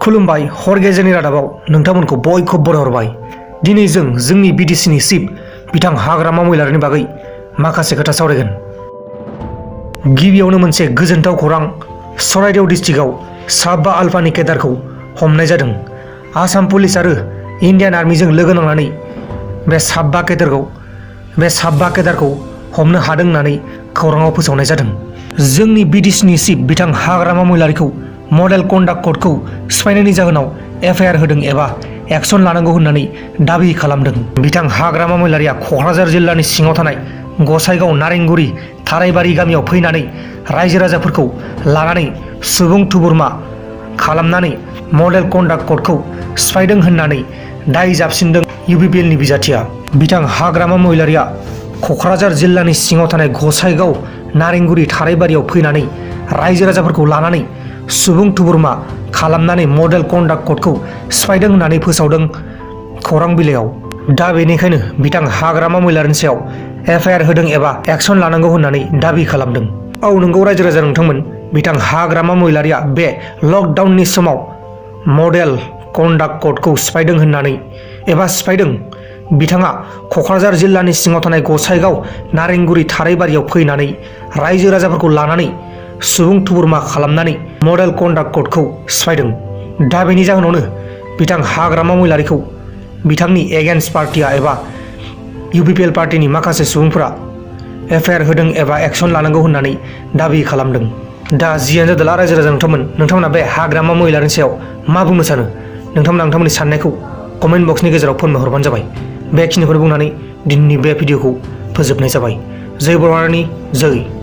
खुलुमबाय हर गेजेरनि रादाबाव नोंथांमोनखौ बयखौबो बरायहरबाय। दिनै जों जोंनि बिटिसिनि चिफ बिथां हाग्रामा महिलारिनि बागै माखासे खोथा सावरायगोन। गिबियावनो मोनसे गोजोनथाव खौरां, सराइदेव डिस्ट्रिक्टआव साबा आल्फानि केडारखौ हमनाय जादों। आसाम पुलिस आरो इन्डियान आर्मिजों लोगो नांनानै बे साबा केडारखौ हमनो हादों होननानै खौराङाव फोसावनाय जादों। जोंनि बिटिसिनि चिफ बिथां हाग्रामा महिलारिखौ मडेल कन्डाक्ट क'डखौ सिफायनायनि जाहोनाव एफआइआर होदों एबा एक्सन लानांगौ होननानै दाबि खालामदों। बिथां हाग्रामा महिलारिया क'क्राझार जिल्लानि सिङाव थानाय गसाइगाव नारेंगुरि थाराइबारि गामियाव फैनानै रायजो राजाफोरखौ लानानै सुबुं थुबुरमा खालामनानै मडेल कन्डाक्ट क'डखौ सिफायदों होननानै दाय जाबसिनदों इउपिपिएलनि बिजाथिया। बिथां हाग्रामा महिलारिया क'क्राझार जिल्लानि सिङाव थानाय गसाइगाव नारेंगुरि थाराइबारियाव फैनानै रायजो राजाफोरखौ लानानै सुबुं थुबुरमा खालामनानै मडेल कन्डाक्ट क'डखौ सिफायदों होननानै फोसावदों खौरां बिलाइयाव। दा बेनिखायनो बिथां हाग्रामा महिलारिनि सायाव एफआइआर होदों एबा एक्सन लानांगौ होननानै दाबि खालामदों। औ नंगौ रायजो राजा नोंथांमोन, बिथां हाग्रामा महिलारिया बे लकडाउननि समाव मडेल कन्डाक्ट क'डखौ सिफायदों सिफायदों। बिथाङा क'क्राझार जिल्लानि सिङाव थानाय गसाइगाव नारेंगुरि थाराइबारियाव फैनानै रायजो राजाफोरखौ लानानै सुबुं थुबुरमा खालामनानै मडेल कन्डाक्ट क'डखौ सिफायदों। दा बेनि जाहोनावनो बिथां हाग्रामा महिलारिखौ बिथांनि एगेन्स्ट पार्टिया एबा इउपिपिएल पार्टिनि माखासे सुबुंफोरा एफआइआर होदों एबा एक्सन लानांगौ होननानै दाबि खालामदों। दा जियानो जादोला रायजो राजा नोंथांमोना बे हाग्रामा महिलारिनि सायाव मा बुंनो सानो? नोंथांमोना नोंथांमोननि साननायखौ कमेन्ट बक्सनि गेजेराव फोरमायहरबानो जाबाय। बेखिनिखौनो बुंनानै दिनैनि बे भिडिअखौ फोजोबनाय जाबाय। जय बर' हारिनि जय।